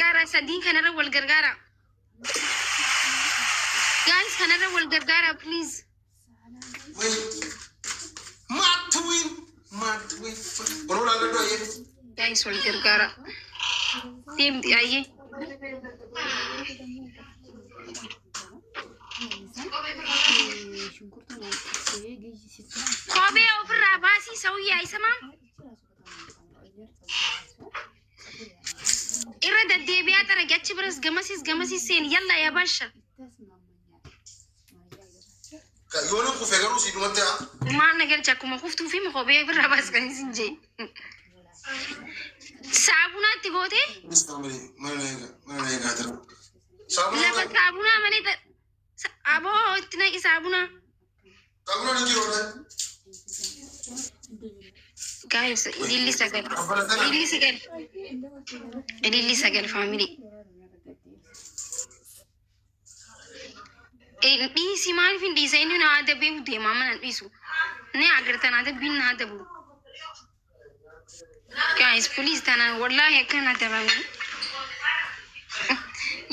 gargaara. Sadiin kanarra wal gargaara. Guys, kanarra wal gargaara, please. Wait. Matt win. Matt win. Kunoo laalladhu ayyee. Guys, wal gargaara. Deemti ayyee. Kophee ofirraa baasii sawuyyaa isa maam. Irra deddeebi'aa xaragi achi biras gamasis gamasis seen yalla yaa baasha. Yoona kufe garuu si dhumatti haa. Maal na galcha akkuma kuftuu fi kophee ofirraa baas kan isin jee. Saabunaatti gootee Please family. Mana na eega. Mana na eegaa jira. lafa Saabunaan saabunaa malee aboo itti naqi saabunaa. saabunaan hin jiru walahi. Guys, ililli sagal. Ililli sagal. Ililli sagal family. Dhiisi maaliif hin dhiisa inni na adabee deemaa mana dhiisu. Ni agartan adabbiin na adabu. Guys, please tanan wallahi akkana adabame.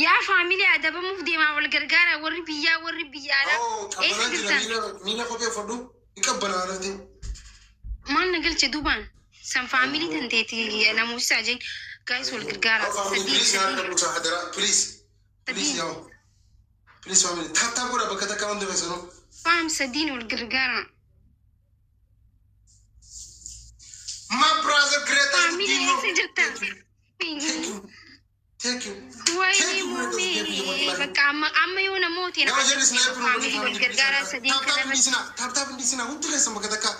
Yaa family adabamuuf deemaa wal gargaara warri biyyaa warri biyya alaa. Oo Eessa qabbanaa jira jirtan? miila miila kophee uffadhu. Ni qabbanaa lafti. Maal na galche duubaan? San family tanteeti namoota jeen. Guys, wal gargaara. Oh family Sadii please na sadii harka buusaa hadaraa please. Please sadii. yaa. Please family. Tap tap godha bakka takka hundi keessanuu. Faam sadiin wal gargaara. My brother greatest Family Dino. eessa jirtan? Thank you. Thank you. Thank Wayii you greatest Dino. muumee Wallahi. bakka amma amma yoo namooti Nama jedhu sniper nu godhi family wal family please. gargaaraa sadiin Tap tap kanarra hin tap tap hin hundi keessan bakka takka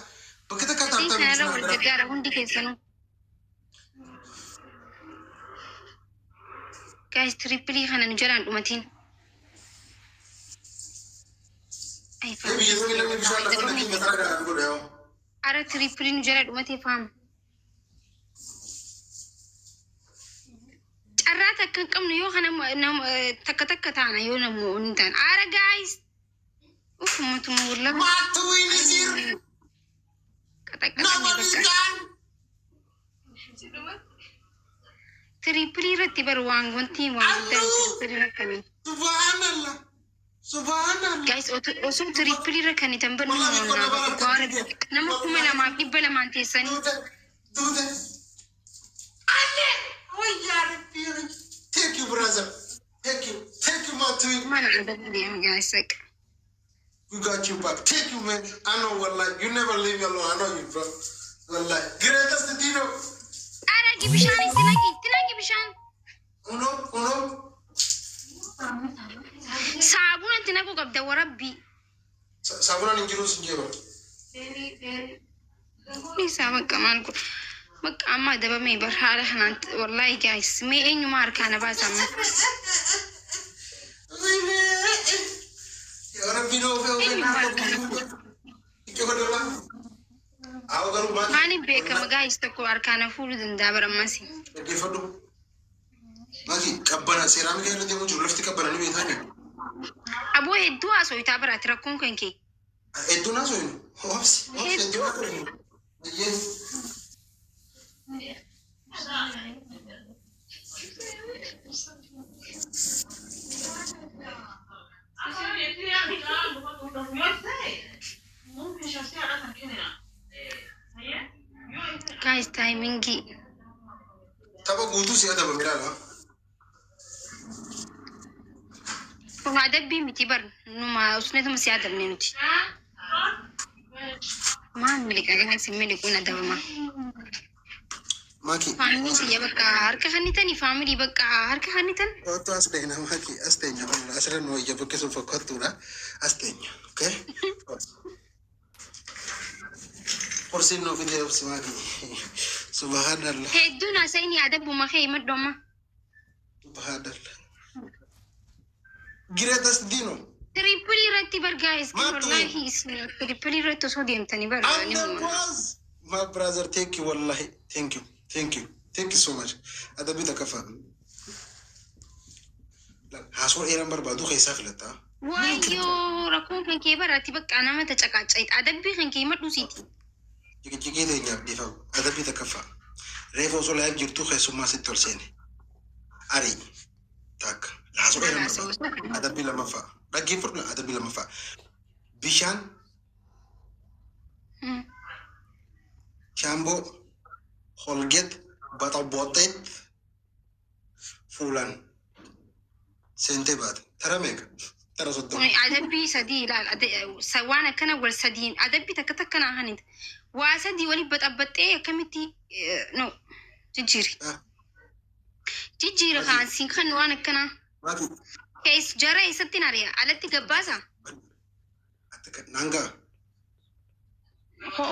bakka takka tap sadiin tap hin kanarra wal hadaraa. gargaara hundi keessanuu. Guys, triple kana nu jalaan dhumatiin. Ay Ee faam. biyya tokko namni bishaan lafa naqee mataa garaa godha yaa. Ara triple nu jala dhumatee faam. Carraa takka hin qabnu yoo kana takka takka taana yoo namoonni ta'an. Ara guys. Uf uummatuma wallaba. Matt win is here. Qaxaqaxame Nobody bakka. can. Triple irratti bar waan wanti waan guddaan Allu. triple irra kamiin. Subhanallah. Subhanallah. Guys, osoo triple irra kan itti barnu Wallahi qonna bara nama 2200 teessanii. Duute. Duute. Alle. Wayyaa rabbii. Thank you brother. Thank you. Thank you Matt win. Maal adabu deema guys akka. We got you back. Thank you, man. I know, wallahi. You never leave me alone. I know you, bro. Wallahi. Greatest Dino. Aragi bishaan itti naqi itti naqi bishaan. Uno, uno. Saabuna itti naquu qabda warabbii. Saabunaan hin jiru sin jeeba. Isaa bakka maal godhu. Bakka amma adabamee bar haala kanaan wallahi guys mee eenyumaa harkaa na baasa amma. Yaa Rabbi noo ofee ofee Eenyumaa harkaa na Xiqqoo godhala. Haa garuu maal? Maaliif beekama guys tokko harkaa na fuudhuu danda'a bara ammas. Dhaggeeffadhu. Maaki qabbana seeraamika irra deemuu jiru lafti qabbana ni beektaa Aboo hedduu haasoo biraati rakkoon kan kee. Hedduun haasoo hin. Obsi. Obsi hedduu haasoo hin. Yes. Guys timingii. Tapha guutuu si adabame ilaala. Kun adabbii miti bar numa usneetuma si adabne nuti. Maal miliqa guys miliquun adabama. Maaki. Family kiyya bakka harka kannitanii family bakka harka kannitan. Otto as teenya maaki as teenya asirra nu wayya bakki sun fakkaattuudha as teenya. Okay? Kursiin nuuf fidee obsi maaki. Subhanallah. Hedduun haasa'ini adabbuma kee himadhu amma. Subhanallah. Greatest Dino. Triple irratti bar guys Maattu. wallahi triple irratti osoo deemtanii bar And ni the uumama. was my brother, thank you, wallahi. Thank you. Thank you. Thank you so much. Adabbii takka fa'a. Haasoo dheeraan barbaadu keessaa filatta. Wayyoo rakkoon kan kee baraatti bakka nama tacaqaaca'e adabbii kan kee himadhu siiti. Jiqijjiqii teenyaaf dhiifamu. Adabbii takka fa'a. Reefa osoo live jirtu keessummaa sitti ol seene. Ari takka laasoo dheeraa barbaada. Adabbii lammaffaa dhaggeeffadhu, adabbii lammaffaa bishaan shaamboo Colgate baxaboxeet fuulaan seentee baate tara meeqa? Tara 30. Adabbii sadii ilaal. Waan akkana wal sadiin adabbii takka takka naa hanita. Waa sadii waliin baxabbaxxee akkamitti no jijjiiri. Jijjiira kaan siin kan waan akkanaa. Maaki. Kees jara eessatti nari'a? Alatti gabbaasa? Nangaa.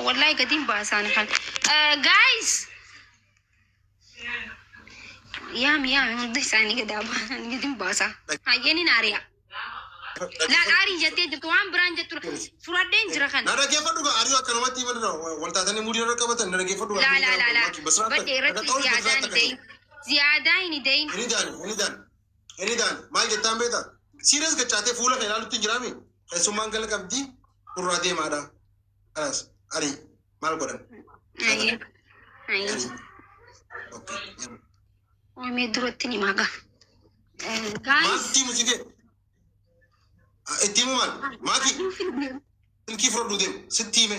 Wallahi gadiin baasaan kan. Guys! Yaami yaami, hunda isaanii gadaa baasan gadiin baasa. Hayyeen hin ari'a. Laal, aarii jettee jirtu, waan biraan jettu fudhadheen jira kana. Na dhaggeeffadhu gaa, ari'u akkanumatti himan wal taatanii muudii irra qabatan, na dhaggeeffadhu gaa. Laa laa laa laa. Badde irratti ziyaadaa hin deyin. Ziyaadaa hin deyin. Inni daani, inni daani, inni daani, maal jettaan beektaa? Serious gachaatee fuula kee ilaalutti hin jiraami. Keessummaan gala qabdi gurraa deemaadha. Kalaas ari maal godhan? Hayyee. Hayyee. Ari. Okay. Oomee duratti ni maga. Maal Guys. itti himu si kee? Itti himu maal? Maaki silkii fudhadhu deemu sitti hime.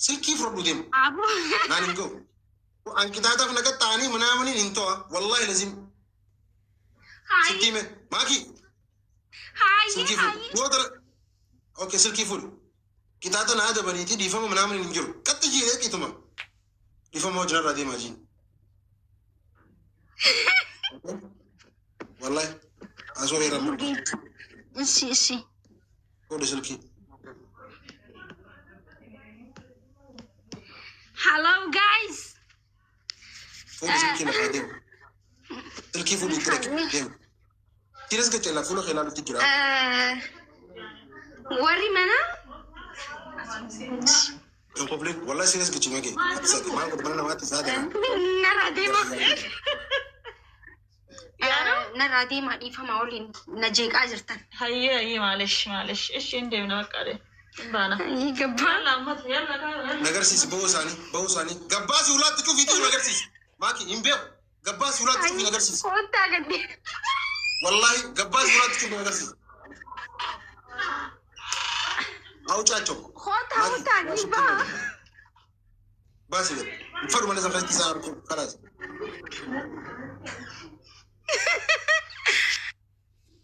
Silkii fudhadhu deemu. Abu. Naan hin ga'u. Anqitaataaf naqa ta'anii manaamaniin hin to'a. Wallahi lazim sitti hime. Maaki silkii Hayyee fuudhu. hayyee. Yoo tara. Okay, silkii fuudhu. Qixaaxa naa adabaniiti dhiifama manaamaniin hin jiru. Qaxxi jiidhee qixuma. Dhiifama wajjin deemaa jiin. Wallahi asoo heeraa Ishi ishi. fuudhu silkii. Hello guys. Fuudhu silkii lafaa deemu. Silkii fuudhu itti dhaqi deemu. Tiras gacha fuula kee ilaalutti jira. Warri mana Hin qoflin, wallahi serious gachi mage. Maal godhu mana namaatti isaa dara. Narraa deema. Narraa deemaa, dhiifama waliin na jeeqaa jirtan. Hayyee hayyee, maalish maalish, isheen deemna bakka hin baana. Gabbaa. Yalla ammata yalla kaa yalla. Nagarsiisi bahuu isaanii, bahuu isaanii. Gabbaasi ulaatti cufiitu nagarsiisi. Maaki hin beeku. Gabbaasi ulaatti cufii nagarsiisi. Kottaa gadde. Wallahi gabbaasi ulaatti cufii nagarsiisi. አውጫቸው። Kottaa kottaa dhiibbaa. Baasi gad. Fadhu mana san keessatti isaa argu kalaas.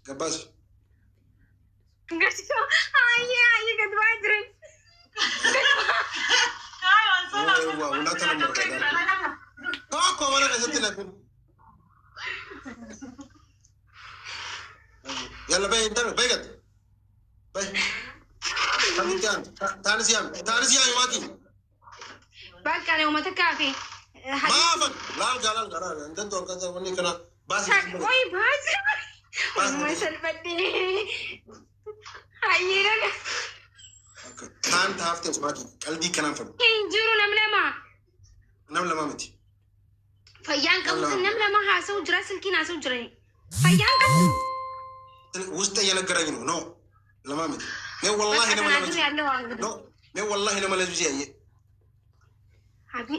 Gabbaasi. Hayyee hayyee, gad baa jiran. Waa ulaata nama barbaada. Tokko mana keessatti nafin. Yalla bayi intala bayi gad. Bayi. Taanis yaami. Taanis yaami maaki. Bakka ani uummata kaafe. Maafan. Laal gaa, laal gaa, laal. Intan to'an kan wanni kana baasi. Oyi baasi. Walumaa salphadhee. Hayyee dhaga. Taan taaftees maaki. Qalbii kanaan fadhu. Hin jiru nam lama. Nam lama miti. Fayyaan qabu nam lama haasa'u jira, silkiin haasa'u jira. Fayyaan qabu. ውስጥ እየነገረኝ ነው። No lama miti. Mee wallahi nama lama ተናግሬ ያለው እንግዲህ No mee wallahi nama lama yaayye. Habi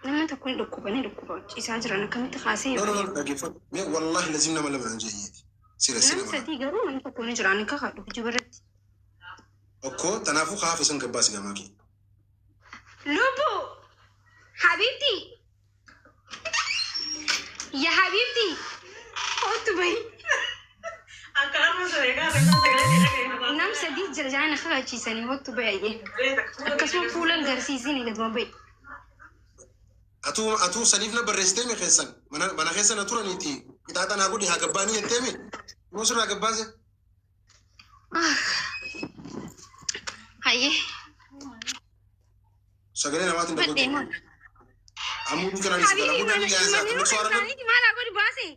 namni tokko ni dhukkuba, ni dhukkuba, ciisaa jiran akkamitti kaasee? No no no, dhaggeeffadhu. Mee wallahi lazim nama lama jeeyyeeti. Sira Nam nama. sadii garuu namni tokko ni jira, ani kakadhu kijiba irratti. Okkoo tanaafuu kaafe san gabbaasi gamaa kee. Lubbu habibti ya habibti kootu bahi. Akka arma siree gaafa sagalee dhaga'ee. Nam sadii jira jaana kakachiisanii, kootu bahi, akkasuma fuulan garsiisini gaduma bahi. Atuu atuu saniif na barreessitee mi keessan mana mana keessa na turaniiti qixaaxa naa godhi haa gabbaanii jettee mi moo sirraa gabbaase. Hayyee. Sagalee namaatiin Fadhee dhagooti. maal? Amuudii kanaan isa Habibi gala. mana Amuudii yaa isaa manni tulluu soora. isaaniiti maal haa godhu baase?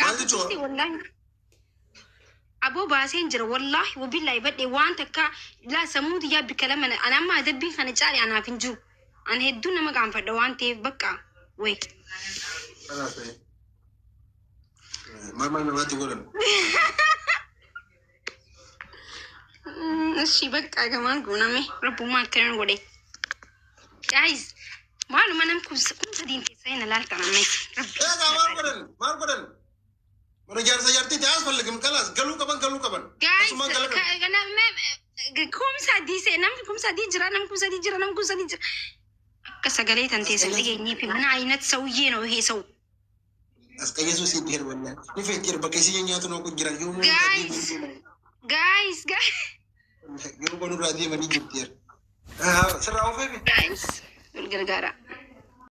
Maal jechuudha? Wallahi. Aboo baaseen jira, wallahi wabillahi badhe waan takka laa sammuu xiyyaa bikka lama ana amma adabbiin kana caale anaaf hin jiru. Ani hedduu nama gaanfadha waan ta'eef bakka wayi. Kanaaf ta'e. Maal maal namaatti godhan? Ishi bakka gamaan gooname rabbummaa akkana godhe. Guys, maaluma nam kun sadiin keessaa hin ilaaltan ammas. Rabbi. Eegaa maal godhan? Maal Maal godhan? Mana jaarsa jaartii ta'as falligim kalaas galuu qaban galuu qaban. Guys, Keessummaan gala qaban. 3000 namni 3000 jira, namni 3000 jira, namni 3000 jira. Akka sagalee tan teessan dhageenyeef mana ayinat ሰውዬ ነው ይሄ ሰው። Asqayyeesuu si itti hirmannaa. Ni feetti bakka isin nyaatu noo kun jiran yoo Guys, guys, guys, yoo nurraa deemanii jirti. Sirraa oofee guys, wal gargaara.